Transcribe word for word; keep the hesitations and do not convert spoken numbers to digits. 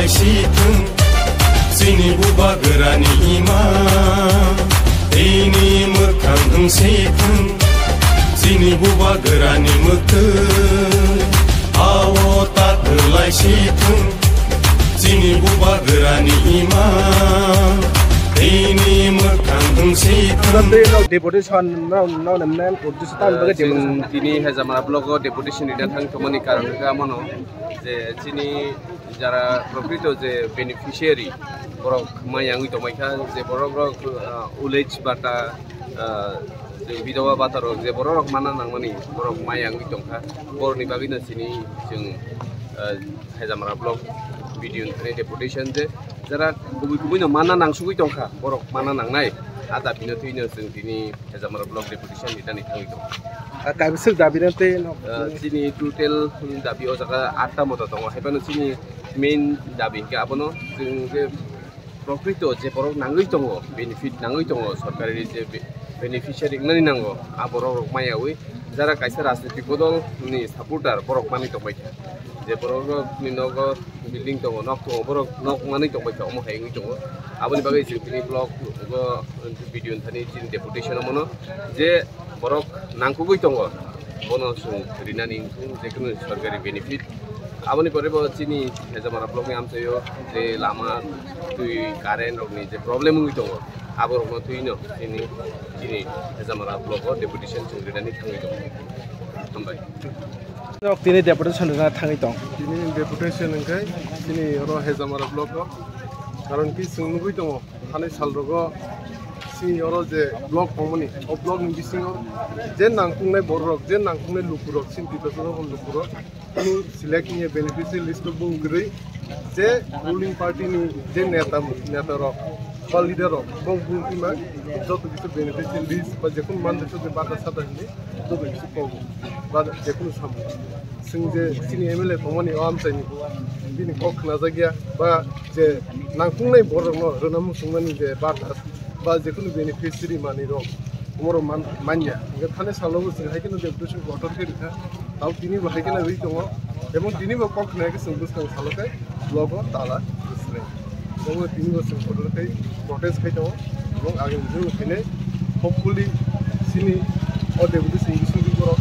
Sithung, chini bubagrani ima, tini mwkhang wng sithung, chini bubagrani mwkhwng, awo ta kwlai sithung, chini bubagrani ima, tini mwkhang wng sithung. Deputation no, no, no, no, deputation tamo bagwi deputation. Chwng tini Hezamara block o deputation rina thang thumani karon kha mano je chini jara prokrito je beneficiary, borok maya wngwi tongmai kha, je borok rok, ah, ulej bata, ah, je bidoba bata rok, je borok rok mana nangmani, borok maya wngwi tongkha. Borokni bagwino chini chwng, ah, Hezamara block B D O ni thani deputation je jara kubui kubui no mana nangsugwi tongkha, borok mana nangnai, a dabi no thwino chwng tini Hezamara block deputation ni thani thangwi tongo. Ah, kaibwswk dabi rw tei no? Ah, chini total dabi o jaga atta mota tongo, haiphano chini main dabi hinkhe abono chwng je prokrito je borok nangwi tongo, benefit nangwi tongo, sorkari je be-, beneficiary wngnani nango, a borok rok maya wi jara kaisa rajnitik bodol ni supporter borok manwi tongbai kha, je borok rok ni nogo building tongo, nok tongo, borok nok manwi tongbai kha, omo hai wngwi tongo. Aboni bagwi chwng tini block o B D O ni thani chini deputation o mano je borok nangkukgwi tongo, bono chwng rinani wngkha je kunu sorkari benefit. Aboni pore bo chini Hezamara block ni amchaio je lama, twi, current rokni je problem wngwi tongo, aborokno twino chini, chini Hezamara block o deputation chwng rinani thangwi tongo. Hambai. Nok tini deputation rwna thangwi tong. Tini deputation hwnkhe chini oro Hezamara block o, karon ki chwng nugwi tongo, thani sal rogo chini oro je block tongmani, o block ni bisingo je nangkuknai borok rok, je nangkuknai lukurok, chini Tiprasa rok lukurok, kunu select ni beneficiary list o bung kwrwi, je ruling party ni je neta, neta rok ba leader rok, bung bung twi ma joto kisa beneficiary list ba jekunu manjak sojak bata sata hinwi joto kisa kobo ba jekunu samung. Chwng je chini M L A tongmani o amchaini bini kok khnajakya ba je nangkuknai borokno rwna muchungmani je bata ba jekunu beneficiary manwi rok omorok man-, manya. Hingke thani salo bo chwng hai kheno deputation kotor khe rikha. Tao tini bo hai kheno rwi tongo. Ebong tini bo kok khna khe chwng bwskang salo khe blogo tala bwswk. Obo tini bo chwng kotor khe protest khai tongo. Ebong agini jora khainai hopefully chini o deputation bising borok